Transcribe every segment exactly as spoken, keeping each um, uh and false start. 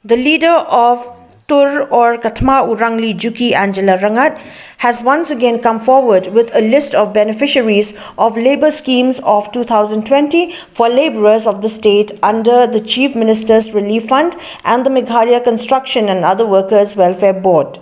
The leader of Tur or Kathma Urangli Juki, Angela Rangat, has once again come forward with a list of beneficiaries of labour schemes of two thousand twenty for labourers of the state under the Chief Minister's Relief Fund and the Meghalaya Construction and Other Workers Welfare Board.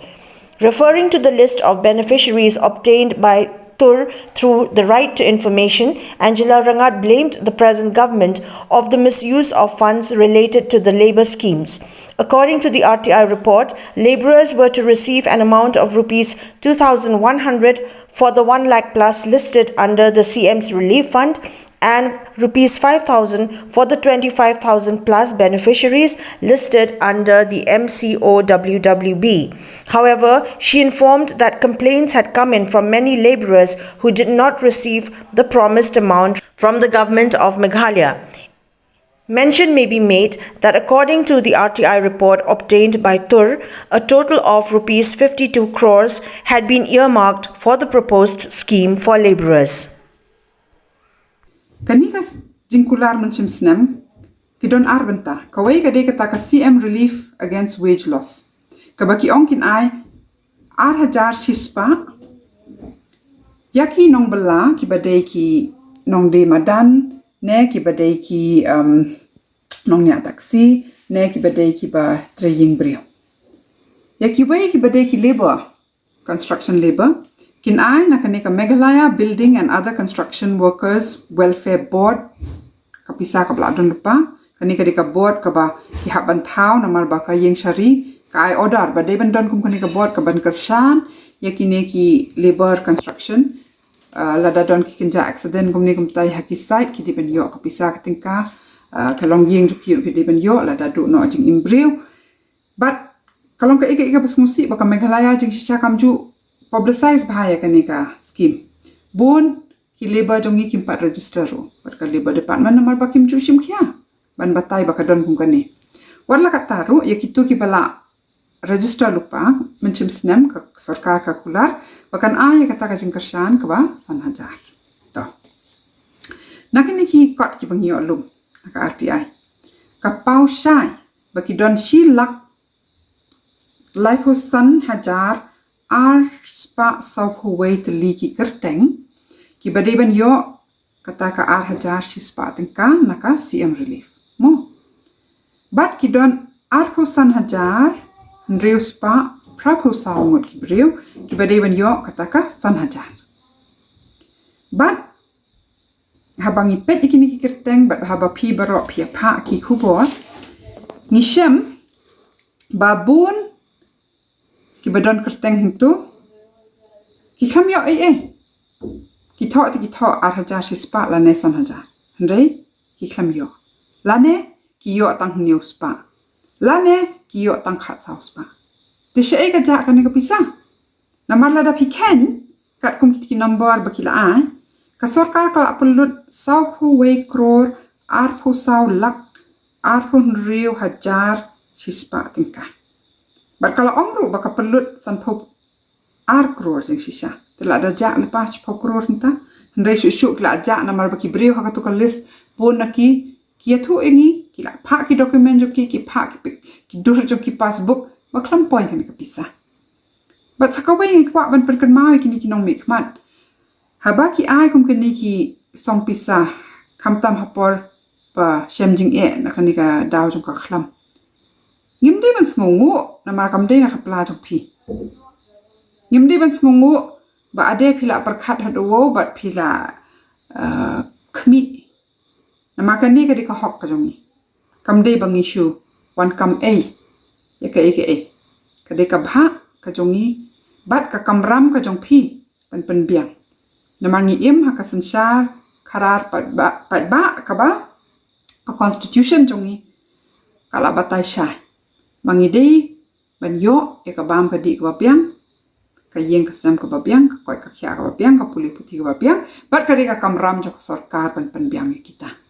Referring to the list of beneficiaries obtained by Tur through the right to information, Angela Rangat blamed the present government of the misuse of funds related to the labour schemes. According to the R T I report, labourers were to receive an amount of rupees two thousand one hundred for the one lakh plus listed under the C M's relief fund and rupees five thousand for the twenty-five thousand plus beneficiaries listed under the M C O W W B. However, she informed that complaints had come in from many labourers who did not receive the promised amount from the government of Meghalaya. Mention may be made that according to the R T I report obtained by Tur, a total of rupees fifty-two crores had been earmarked for the proposed scheme for labourers. Kane ka jingkular mynshem snem ki don ar bynta. Kawei ka dei kata ka C M relief against wage loss, kaba ki ong kin ai ar hajar shispah ïa ki nongbylla kiba dei ki nongdie madan, ne kiba dei ki, um, nongñiah taxi, ne kiba dei kiba trei ïing briew. Ïa kiwei kiba dei ki labour, construction labour, kin ai na kane ka Meghalaya Building and Other Construction Workers Welfare Board, ka pisa kaba la don lypa. Kane ka dei ka board kaba ki hap ban thaw namar ba ka ïing shari ka ai order ba dei ban don kum kane ka board kaban kyrshan ïa kine ki labour construction. Uh, lada don ki kynja accident kumne kumtai ha ki site, ki dei ban ïoh ka pisa ka tyngka. Uh, ka longïing jong ki ruh ki dei ban ïoh, lada duh noh jingim briew. Bad ka long kaei kaei kaba sngewsih ba ka Meghalaya jingshisha kam ju publicise bha ïa kane ka scheme. Bun ki labour jong ngi kim pat register ruh. Bad ka Labour Department namar ba kim ju shim khia ban batai ba ka don kum kane. Wat la katta ruh, ïa kito kiba la register lypa mynshem snem, ka sorkar ka kular ba kan ai ïa kata ka jingkyrshan kaba san hajar. To. Na kine ki kot kiba ngi ïoh lum na ka R T I, ka paw shai ba ki don shi lak laiphew san hajar ar spah sawphew wei tylli ki kyrteng kiba dei ban ïoh kata ka ar hajar shispah tyngka na ka C M relief. Mo. Bad ki don arphew san hajar hynriew spah phraphew saw ngut ki briew kiba dei ban ïoh kata ka san hajar. Bad haba ngi peit ïa kine ki kyrteng bad haba phi baroh phi ïa phah ki khubor, ngi shem ba bun kiba don kyrteng hangto ki khlem ïoh ei ei. Ki thoh te ki thoh ar hajar shispah lane san hajar. Hynrei ki khlem ïoh. Lane ki ïoh tang hynñiew spah. Lane ki ïoh tang khatsaw spah. Te shaei ka jah kane ka pisa? Namar lada phi kheiñ katkum kiti ki nombor ba ki la ai, ka sorkar ka la pynlut sawphew wei kror arphew saw lak arphew hynriew hajar shispah tyngka. Bad ka la ong ruh ba ka pynlut sanphew ar kror jingshisha. Te lada jah lypa shiphew kror nta. Hynrei shuh shuh ki la jah namar ba ki briew ha kato ka list bun na ki ki ïathuh ïa ngi, ki la phah ki document jong ki, ki phah ki, ki dur jong ki passbook, ba khlem poi kane ka pisa. Bad sa kawei ngi kwah ban pynkynmaw ïa kine ki nongmihkhmat. Haba ki ai kum kine ki song pisa, khamtam ha por ba shem jingeh na kane ka daw jong ka khlam, ngim dei ban sngewnguh namar kam dei na ka pla jong phi. Ngim dei ban sngewnguh ba ade phi la pyrkhat haduh wow bad phi la, uh, khmih. Namar kane ka dei ka hok ka jong ngi. Kam dei ba ngi shu wan kam ei ïa kaei kaei. Ka dei ka bhah ka jong ngi bad ka kamram ka jong phi ban pynbiang. Namar ngi im ha ka synshar khadar paidbah, paidbah kaba ka constitution jong ngi ka la batai shai. Ma ngi dei ban ïoh ïa ka bam ka dih kaba biang, ka ïing ka sem kaba biang, ka koit ka khiah kaba biang, ka pule puthi kaba biang, bad ka dei ka kamram jong ka sorkar ban pynbiang ïa kita.